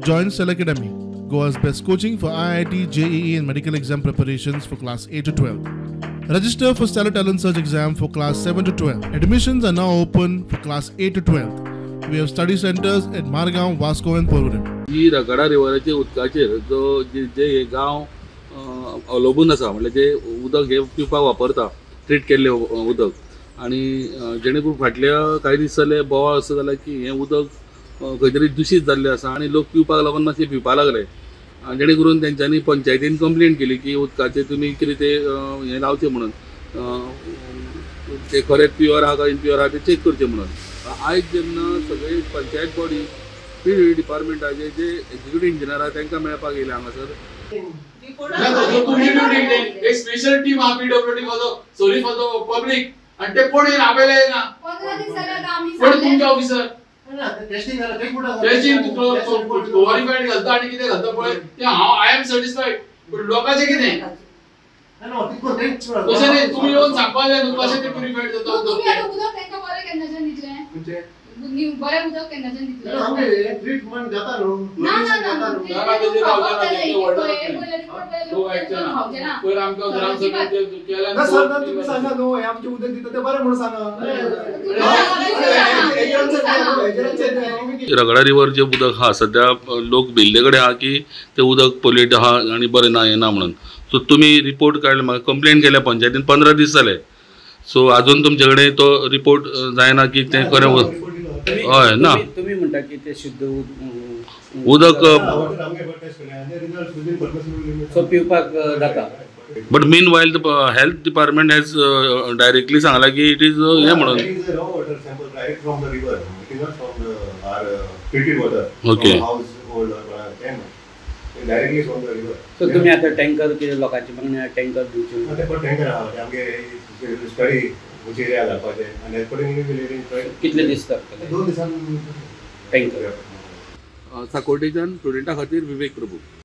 Join Stellar Academy, Goa's best coaching for IIT, JEE and medical exam preparations for class 8 to 12. Register for Stellar Talent Search exam for class 7 to 12. Admissions are now open for class 8 to 12. We have study centers at Margao, Vasco and Porvorim. ही रगडा रिवराचे उदकाचेर जो जे हे गांव अवलंबून आसा, म्हणल्यार जे उदक हे पिवपाक वापरता, ट्रीट केल्लें उदक, आनी जेणे करून फाटल्या कांय दीस जाले बोवाळ असो जाला की हें उदक खंय तरी दुशीत जाल्लें आसा आनी लोक पिवपाक लागून मातशें पिवपाक लागले, जेणे करून तेंच्यांनी पंचायतीन कंप्लेन केली की उदकाचें तुमी कितें तें हें लावचें म्हणून, तें खरें प्युअर आहा काय इम्प्युअर आहा तें चॅक करचें म्हणून. आयज जेन्ना सगळे पंचायत बॉडी पी डिपार्टमेंटाचे जे एक्झिक्युटीव इंजिनियर आहा तांकां मेळपाक येयले हांगासर. एक स्पेशल टीम आहा PWD for the sorry for the public, आनी ते कोण येयना आपयले येयना, कोण तुमचे ऑफिसर टेस्टिंग क्वॉलिफायड घालता आनी कितें घालता पळय ते हांव I am satisfied, पूण लोकांचें कितें तशें न्ही, तुमी येवन सांगपा जाय न्हू कशें तें प्युरिफायड जाता उदक. बरें उदक केन्नाच्यान दितले? ट्रीटमेंट जाता न्हू. ना ना ना, तुमी सांगा न्हू हें आमचें उदक दिता तें बरें म्हणून सांगा. रगडा रिवर जें उदक आहा सद्या लोक भिल्ले कडेन आहा की तें उदक पोल्युट आहा आनी बरें ना हें ना म्हणून. सो तुमी रिपोर्ट काडले, म्हाका कंप्लेन केल्या पंचायतीन 15 दीस जाले, सो आजून तुमचे कडेन तो रिपोर्ट जायना की तें खरें हय ना. तुमी म्हणटा की तें शुद्ध उदक सो पिवपाक जाता, but meanwhile the health department has directly सांगला की it is हें म्हणून. ओके, सो तुमी आतां टँकर कितें लोकांची मागणी आहा टँकर दिवचे? कितले दीस लागतले? 2 दिसांनी टँकर. साकोर्डेच्यान स्टुडंटा खातीर विवेक प्रभू.